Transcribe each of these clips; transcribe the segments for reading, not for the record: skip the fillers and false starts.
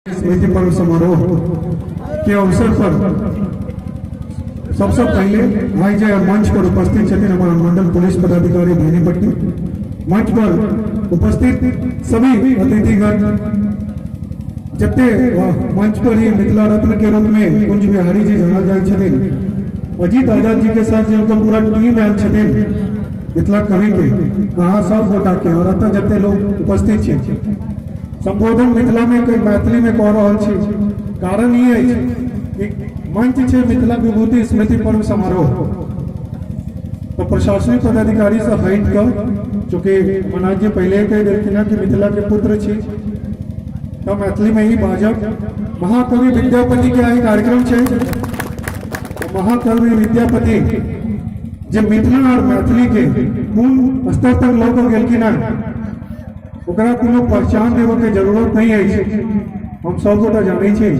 स्मृति पर्व समारोह के अवसर पर सबसे पहले भाई जे मंच पर उपस्थित छथिन हमारे मंडल पुलिस पदाधिकारी बेनीपट्टी, मंच पर उपस्थित सभी अतिथिगण, जते मंच पर ही मिथिला रत्न के रूप में कुंज बिहारी जी जानल जाय छथिन, अजीत आजाद जी के साथ जे उनकर पूरा टीम आयल छथिन मिथिला कवि के, अहाँ सब गोटा के और एतऽ जते लोग उपस्थित छी, संबोधन मिथिला में कोई मैथिली में कह रहल छी। कारण ई अछि कि मंच छै मिथिला विभूति स्मृति पर्व समारोह, तो प्रशासनिक पदाधिकारी से हटि कऽ, चूँकि मनोज जी पहले कहि देलखिन हँ कि मिथिला के पुत्र छी तो मैथिली में ही बाजब। महाकवि विद्यापति के आइ कार्यक्रम छै। महाकवि विद्यापति जे मिथिला और मैथिली के कोन स्तर तक लऽ कऽ गेलखिन हँ, ओकरा कोनो पहचान देबऽ के जरूरत नहीं अछि। हम सब गोटा जानै छी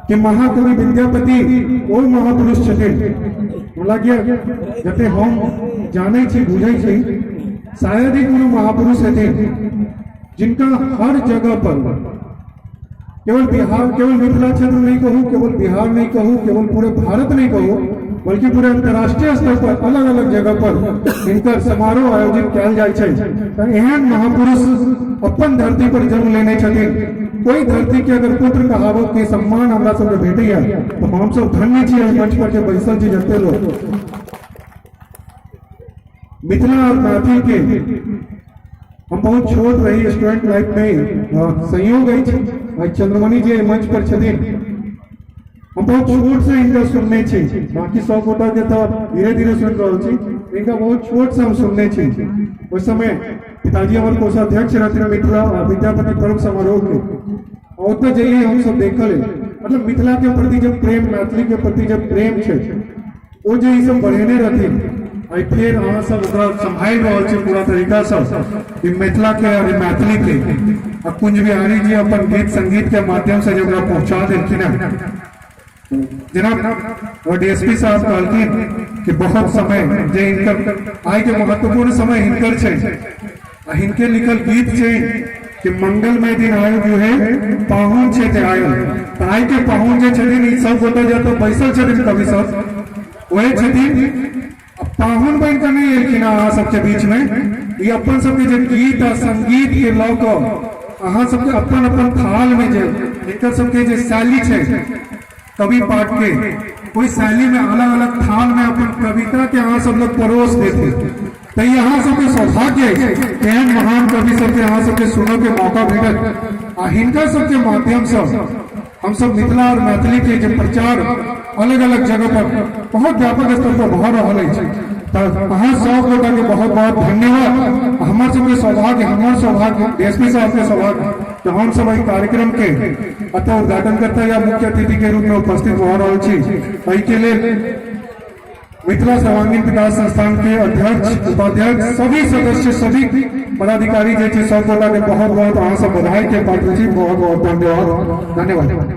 कि महाकवि विद्यापति ओ महापुरुष छथिन, हमरा जते हम जानै छी बुझै छी शायद ही कोनो महापुरुष हेथिन जिनका हर जगह पर, केवल बिहार केवल मिथिला क्षेत्र नहीं कहूँ, केवल बिहार नहीं कहूँ, केवल पूरे भारत नहीं कहूँ, बल्कि पूरे अंतर्राष्ट्रीय स्तर पर अलग अलग जगह पर इनकर समारोह आयोजित कयल जाइ छै। तऽ एहन महापुरुष अपन धरती पर जन्म लेने छथिन। कोई धरती के अगर पुत्र कहावत के सम्मान हमरा सबके भेटैया तो हम सब धन्य छी एहि मंच पर के बैसल छी जते लोग। मिथिला और मैथिल के हम बहुत छोट रही स्टूडेंट लाइफ में, संयोग अछि आइ चंद्रमणि जी एहि मंच पर छथिन, हम बहुत छोट से हिनका सुनने छी, बाकी सब गोटा के तो धीरे धीरे सुन रहल छी, हिनका बहुत छोट से हम सुनने छी। ओहि समय पिताजी हमर कोषाध्यक्ष रहथिन मिथिला विद्यापति पर्व समारोह के, ओतऽ जइए हम सब देखल, मतलब मिथिला के प्रति जब प्रेम, मैथिली के प्रति जब प्रेम छै, ओ जे ई सब बढ़ेने रहथिन, आइ फेर अहाँ सब ओकरा सम्हारि रहल छी पूरा तरीका से ई मिथिला के और मैथिली के। आ कुंज बिहारी जी अपन गीत संगीत के माध्यम से जे ओकरा पहुंचा देलखिन हँ। जेना डीएसपी साहब कहलखिन कि बहुत समय जे हिनकर आइ के महत्वपूर्ण समय हिनकर छै, आ हिनके लिखल गीत छै कि मंगलमय दिन आयो जो है पाहुन छै ते आयो। तऽ आइ के पाहुन जे छथिन ई सब गोटा जतऽ बैसल छथिन कवि सब वएह छथिन, पाहुन बनि कऽ नहि एलखिन अहाँ सबके बीच में, ई अपन सबके जे गीत आ संगीत के लऽ कऽ अहाँ सबके अपन अपन थाल में जे हिनकर सबके जे शैली छै कवि पाठ के, ओहि शैली में अलग अलग थाल में अपन कविता के अहाँ सब लोग परोस देते। तो ई अहाँ सबके सौभाग्य अछि एहन महान कवि सबके अहाँ सबके सुनऽ के मौका भेटत, आ हिनका सबके माध्यम से हम सब मिथिला और मैथिली के जे प्रचार अलग अलग जगह पर बहुत व्यापक स्तर पर भऽ रहल अछि। तऽ अहाँ सब गोटा के बहुत बहुत धन्यवाद। हमर सबके सौभाग्य, हमर सौभाग्य, डीएसपी साहब के सौभाग्य कि हम सब एहि कार्यक्रम के अतः उद्घाटन करता या मुख्य अतिथि के रूप में उपस्थित भऽ रहल छी। एहि के लेल मिथिला सर्वांगीण विकास संस्थान के अध्यक्ष, उपाध्यक्ष, सभी सदस्य, सभी पदाधिकारी जे छै सब गोटा के बहुत बहुत अहाँ सब बधाई के पात्र छी। बहुत बहुत धन्यवाद, धन्यवाद।